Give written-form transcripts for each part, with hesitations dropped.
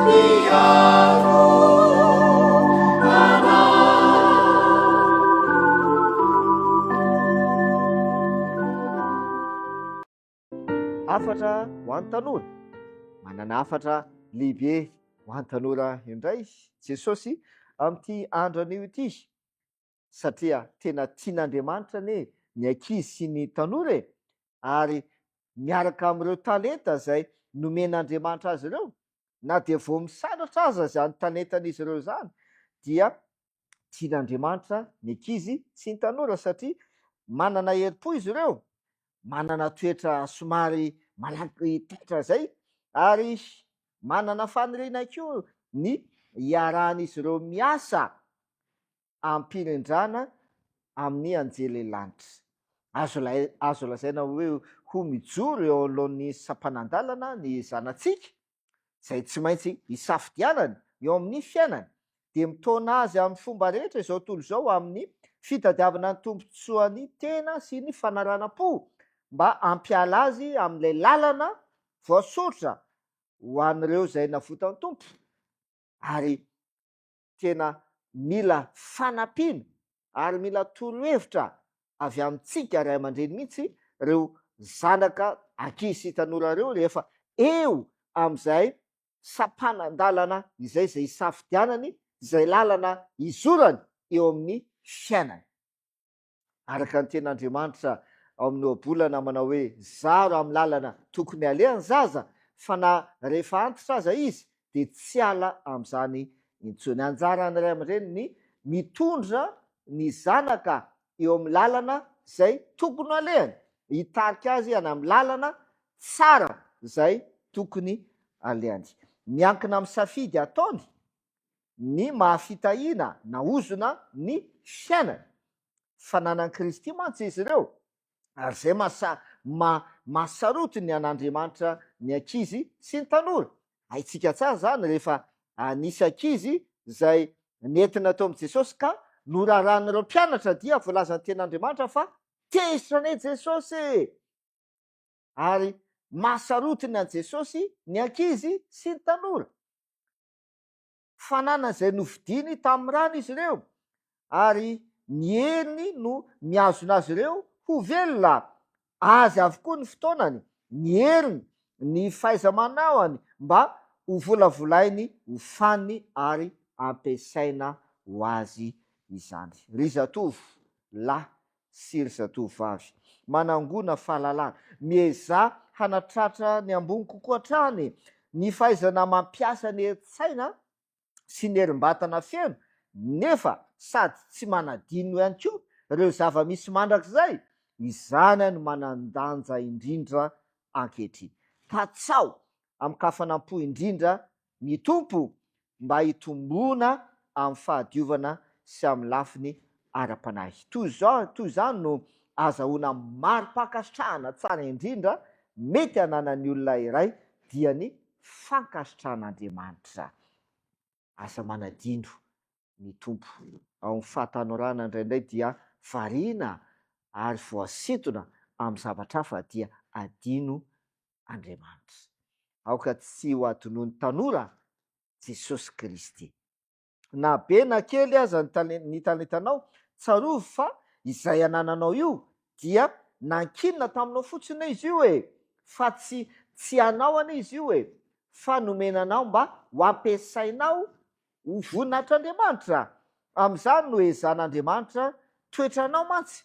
Mpiaro anay. Hafatra ho an'ny tanora. Manana hafatra lehibe ho an'ny tanora indray Jesosy amin'ity andro anio ity. Satria tena tian'Andriamanitra anie ny ankizy sy ny tanora e! Ary miaraka amin'ireo talenta izay nomen'Andriamanitra azy ireo, na dia vao misandratra aza izany talentan'izy ireo izany, dia tian'Andriamanitra ny ankizy sy ny tanora satria manana herim-po izy ireo, manana toetra somary malaky taitra izay, ary manana faniriana koa ny hiarahan'izy ireo miasa am-pirindrana amin'ny anjely lanitra. Azo azo lazaina hoe ho mijoro eo anoloan'ny sampanan-dalana ny zanatsika, izay tsy maintsy isafidianany eo amin'ny fiainany, dia mitaona azy amin'ny fomba rehetra izao tontolo izao amin'ny fitadiavana ny tombontsoan'ny tena sy ny fanaranam-po mba hampiala azy amin'ilay lalana voasoritra ho an'ireo izay navotan'ny Tompo, ary tena mila fanampiana ary mila torohevitra avy amintsika ray aman-dreny mihitsy ireo zanaka ankizy sy tanora ireo rehefa eo amin'izay sampanan-dalana izay izay isafidianany izay lalana izorany eo amin'ny fiainany. Araka ny tenin'Andriamanitra ao amin'ny ohabolana manao hoe, Zaro amin'ny lalana tokony haleha ny zaza, fa na rehefa antitra aza izy dia tsy hiala amin'izany intsony. Anjaran'ny ray aman-dreny ny mitondra ny zanaka eo amin'ny lalana izay tokony halehany, hitarika azy any amin'ny lalana tsara izay tokony halehany. Miankina amin'ny safidy ataony ny maha fitahiana na ozona ny fiainany. Fananan'i Kristy mantsy izy ireo, ary izay maha mahasarotiny an'Andriamanitra ny ankizy sy ny tanora. Haintsika tsara izany rehefa nisy ankizy izay nentina teo amin'i Jesosy ka norarahan'ireo mpianatra dia voalazan'ny Tenin'Andriamanitra fa tezitra anie Jesosy e! Ary mahasarotiny an'i Jesosy ny ankizy sy ny tanora. Fananana izay novidiany tamin'ny rany izy ireo, ary ny heriny no mihazona azy ireo ho velona. Azy avokoa ny fotoanany, ny heriny, ny fahaiza-manaony mba hovolavolainy ho faniny ary ampiasaina ho azy izany. Ry zatovo lahy sy ry zatovovavy, manangona fahalalana, miezaha hanatratra ny ambony kokoa hatrany ny fahaizana mampiasa ny herin-tsaina sy ny herim-batana feno, nefa sady tsy manadino ihany koa ireo zava-misy mandrakizay, izany no manan-danja indrindra ankehitriny. Katsaho amin-kafanam-po indrindra ny Tompo mba hitomboana amin'ny fahadiovana sy amin'ny lafiny ara-panahy. Toy izao, toy izany no azahoana mari-pankasitrahana tsara indrindra mety hananan'ny olona iray, dia ny fankasitrahan'Andriamanitra. Aza manadino ny Tompo. Ao amin'ny fahatanorana indraindray dia variana ary voasintona amin'ny zavatra hafa dia adino Andriamanitra. Aoka tsy ho adinoin'ny tanora Jesosy Kristy. Na be na kely aza ny talentanao, tsarovy fa izay anananao io dia nankinina taminao fotsiny anie izy io e! Fa tsy tsy anao anie izy io e! Fa nomena anao mba ho ampiasainao ho voninahitr'Andriamanitra. Amin'izany no ezahan'Andriamanitra toetra anao mantsy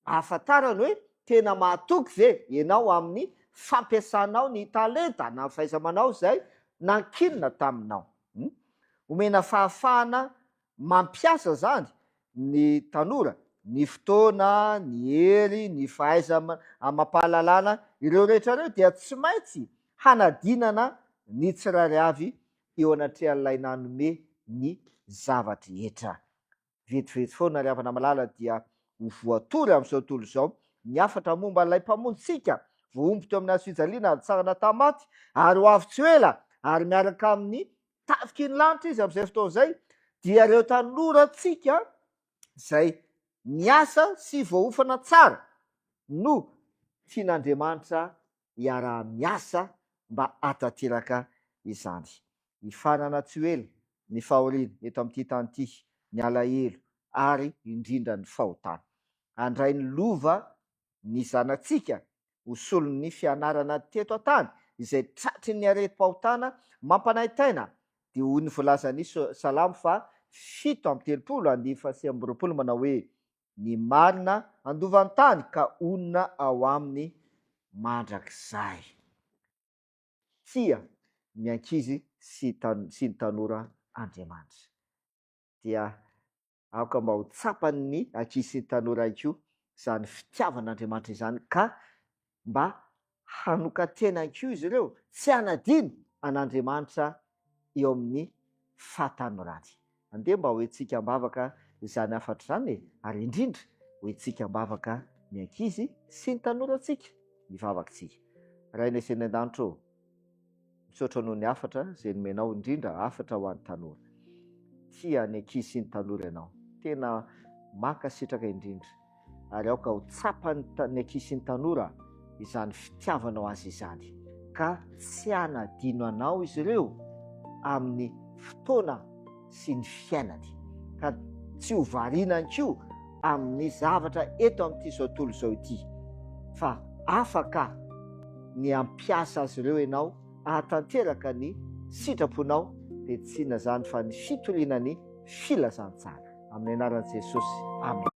Ahafantarany hoe tena mahatoky ve ianao amin'ny fampiasanao ny talenta na fahaiza-manao izay nankinina taminao. Omena fahafahana mampiasa izany ny tanora, ny fotoana, ny hery, ny fahaiza amam-pahalalana, ireo rehetra ireo dia tsy maintsy hanadinana ny tsirairay avy eo anatrehan'ilay nanome ny zava-drehetra. Vetivety foana ry havana malala dia ho voatory amin'izao tontolo izao ny hafatra momba ilay Mpamonjintsika voahombo teo amin'ny hazo fijaliana ary nitsangana tamin'ny maty ary ho avy tsy ho ela ary miaraka amin'ny tafiky ny lanitra izy amin'izay fotoana izay dia ireo tanorantsika izay miasa sy voaofana tsara no tian'Andriamanitra hiaraha-miasa mba hahatanteraka izany. Hifarana tsy ho ela ny fahoriana eto amin'ity tany ity, ny alahelo ary indrindra ny fahotana. Handray ny lova ny zanatsika ho solon'ny fianarana teto an-tany izay tratry ny aretim-pahotana mampanaintaina dia hoy ny voalazan'ny Salamo faha 37 andininy faha 29 manao hoe, Ny marina handova ny tany ka honina ao aminy mandrakizay. Tia ny ankizy sy sy ny tanora Andriamanitra. Dia aoka mba ho tsapan'ny ankizy sy ny tanora ihany koa izany fitiavan'Andriamanitra izany ka mba hanokan-tena ihany koa izy ireo, tsy hanadino an'Andriamanitra eo amin'ny fahatanorany. Andeha mba hoentintsika am-bavaka izany hafatra izany e, ary indrindra hoentintsika am-bavaka ny ankizy sy ny tanorantsika. Hivavaka isika. Rainay izay any an-danitra ô, misaotra noho ny hafatra izay nomenao, indrindra hafatra ho an'ny tanora. Tia ny ankizy sy ny tanora ianao. Tena mankasitraka indrindra. ary aoka ho tsapan'ny ny ankizy sy ny tanora izany fitiavanao azy izany, ka tsy hanadino anao izy ireo amin'ny fotoana sy ny fiainany, ka tsy ho variana ihany koa amin'ny zavatra eto amin'ity izao tontolo izao ity, fa afaka ny hampiasa azy ireo ianao hahatanteraka ny sitraponao, dia tsy inona izany fa ny fitoriana ny filazantsara. Amin'ny anaran'i Jesosy. Amen.